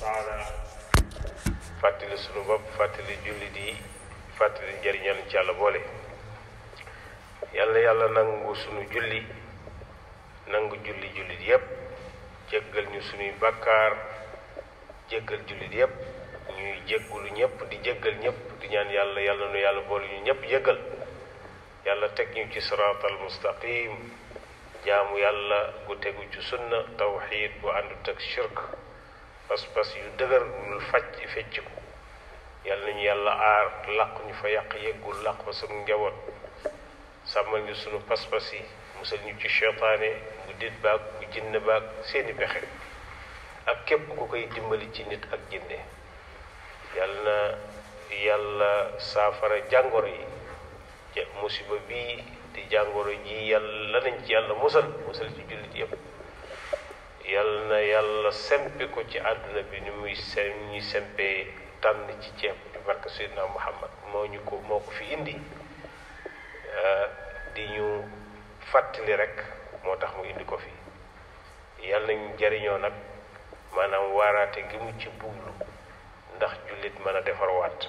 taala fàttali sunu bopp fàttali jullit yi fàttali njëriñal ci yàlla boole. yàlla nangu sunu julli nangu julli jullit yépp jéggal ñu sunuy bàkkaar jéggal jullit yépp ñuy jéggulu ñépp di jéggal ñépp di ñaan yàlla nu yàlla boole ñu ñépp jéggal. yàlla teg ñu ci siraatal mustaqim jaamu yàlla gu tegu ci sunna tawxiid bu àndut ak shirk pas-pas yu dëgër lu fàcc fecc ko. yàlla nañu yàlla aar làq ñu fa yàq yeggul làq fa sunu njaboot sàmmal ñu sunu pas-pas yi musal ñu ci seytaane bu dit baag bu jinn baag seeni pexe ak képp ku koy dimbali ci nit ak jinne. yàlla na yàlla saafara jàngoro yi musiba bii di jàngoro ji yàlla nañ ci yàlla musal ci jullit yépp. yàlla na yàlla sempi ko ci àdduna bi ni muy ñuy sempee tànn ci ceeb bi barke Seydina Muhammad moo ko fi indi di ñu fàttali rek moo tax mu indi ko fi. yàlla nañ jariñoo nag maanaam waaraate gi mu ci buglu ndax jullit mën a defarwaat.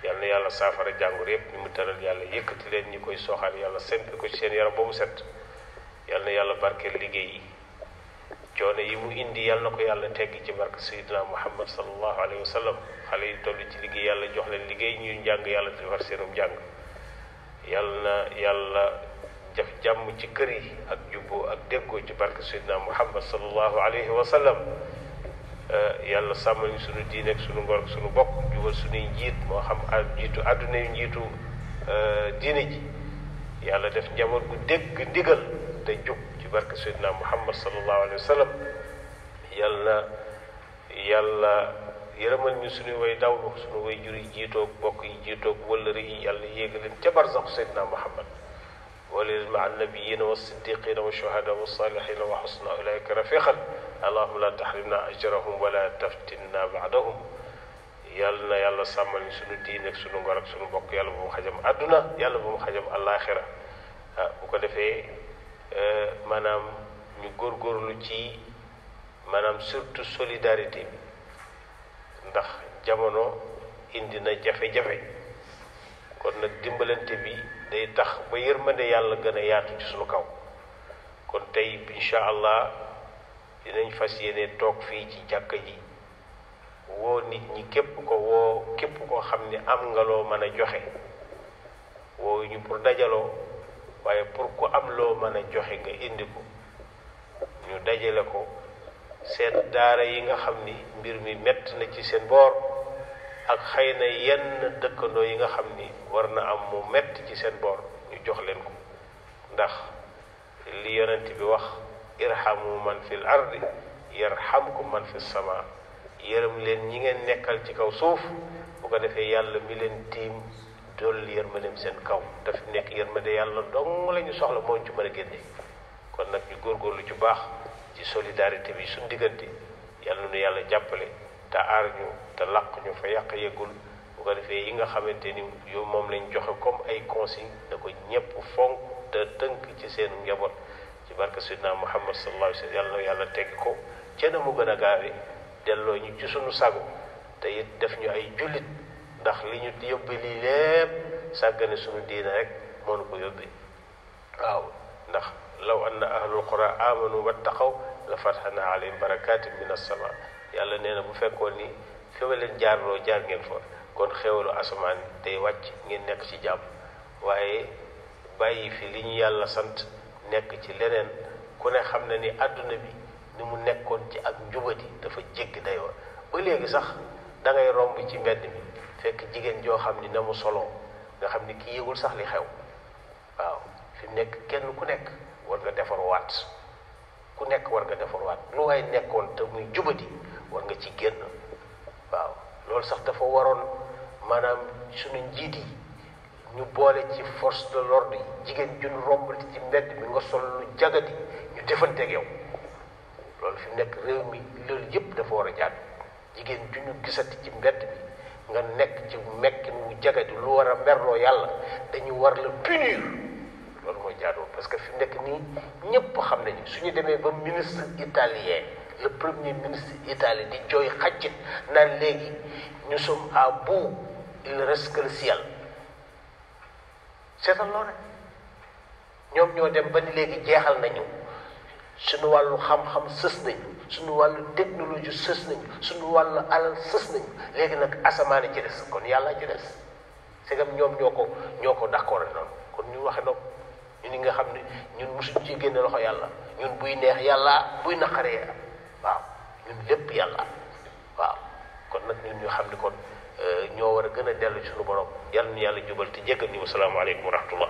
yàlla na yàlla saafara jàngoro yépp ñu mu tëral yàlla yëkkati leen ñi koy sooxal yàlla sempi ko ci seen yaram ba mu set. yàlla na yàlla barkeel liggéey yi coono yi mu indi yàlla na ko yàlla teggi ci barke Seydina Muhammad sallallahu alayhi wa sallam. xale yi toll ci liggéey yàlla jox leen liggéey ñuy njàng yàlla defar seenum njàng. yàlla na yàlla def jàmm ci kër yi ak jubboo ak déggoo ci barke Seydina Muhammad sallallahu alayhi wa sallam. yàlla sàmmal ñu sunu diine ak sunu ngor ak sunu bokk jubal sunuy njiit moo xam jiitu àdduna yu njiitu diine ji. yàlla def njaboot gu dégg ndigal te jub ci barke Seydina Muhammad sallallahu alayhi wa sallam. yàlla yërëmal ñu suñu way dawlu suñu way jur yi jiitoog bokk yi jiitoog wëllëri yi yàlla yéega leen ca barzaxu Seydina Muhammad walil ma annabiyina wa siddiqina wa shuhada wa salihina wa xusna ulaika rafiqan allahuma la tahrimna ajrahum wala taftinna baadahum. yàlla na yàlla sàmmal ñu suñu diine ak suñu ngor ak suñu bokk yàlla bu mu xajam àdduna yàlla bu mu xajam àllaaxira. bu ko defee maanaam ñu góorgóorlu ci maanaam surtout solidarité bi ndax jamono indi na jafe-jafe kon nag dimbalante bi day tax ba yërmande yàlla gën a yaatu ci suñu kaw. kon tey incha allah dinañ fas yéene toog fii ci jàkka ji woo nit ñi képp koo xam ni am nga loo mën a joxe woo ñu pour dajaloo waaye pour ku am loo mën a joxe nga indi ko ñu dajale ko seen daara yi nga xam ni mbir mi mett na ci seen boor ak xëy na yenn dëkkandoo yi nga xam ni war na am mu mett ci seen boor ñu jox leen ko ndax li yonent bi wax irhamu man fil ardi yarhamkum man fis sama. yërëm leen ñi ngeen nekkal ci kaw suuf bu ko defee yàlla mi leen tiim dolli yërmandeem seen kaw daf nekk yërmande yàlla dong la ñu soxla moo ci mën a génne. kon nag ñu góorgóorlu ci baax ci solidarité bi suñ diggante yàlla nu yàlla jàppale te aar ñu te làq ñu fa yàq yeggul. bu ko defee yi nga xamante ni yow moom lañ joxe comme ay consigne da ko ñépp fonk te tënk ci seen njaboot ci barke Seydina Muhammad sallallahu alayhi wa sallam yàlla na yàlla tegg ko ca na mu gën a gaawe delloo ñu ci sunu sago te it def ñu ay jullit ndax li ñu yóbbe lii lépp sàggane sunu diina rek moo nu ko yóbbee. waaw ndax law anna ahlul qura amanu wattaqaw la fatahna alayhim barakatin min as-sama. yàlla nee na bu fekkoon ni fi ma leen jaarloo jaar ngeen fa kon xéwalu asamaan day wàcc ngeen nekk ci jàmm waaye bàyyi fi li ñu yàlla sant nekk ci leneen. ku ne xam na ni àdduna bi ni mu nekkoon ci ak njubadi dafa jéggi dayoo ba léegi sax da ngay romb ci mbedd mi fekk jigéen joo xam ni na mu soloo nga xam ni ki yëgul sax li xew. waaw fi mu nekk kenn ku nekk war nga defar waat lu waay nekkoon te muy jubadi war nga ci génn. waaw loolu sax dafa waroon maanaam suñu njiit yi ñu boole ci force de l'ordre yi jigéen juñ rombati ci mbedd mi nga sol lu jagadi ñu defanteeg yow. loolu fi mu nekk réew mi loolu yëpp dafa war a jaadu jigéen ju ñu gisati ci mbedd bi nga nekk ci mekkin wu jagadi lu war a merloo yàlla dañu war la punir. loolu mooy jaadu parce que fi mu nekk nii ñëpp xam nañu suñu demee ba ministre italien le premier ministre Italie di jooy xaccit naan léegi nous sommes à bout il ne reste que le ciel seetal loo rek ñoom ñoo dem ba ni léegi jeexal nañu suñu wàllu xam-xam sës nañu suñu wàllu technologie sës nañu suñu wàllu alal sës nañu léegi nag asamaane ci des kon yàlla ci des c'est comme ñoom ñoo ko d'accord noonu kon ñu waxe noonu ñu ni nga xam ne ñun mosuñ ci génne loxo yàlla ñun buy neex yàlla buy naqaree waaw ñun lépp yàlla waaw kon nag ñun ñu xam ni kon ñoo war a gën a dellu ci suñu borom yàlla ñu yàlla jubal te jéggal ñu wasalaamaaleykum wa rahmatullah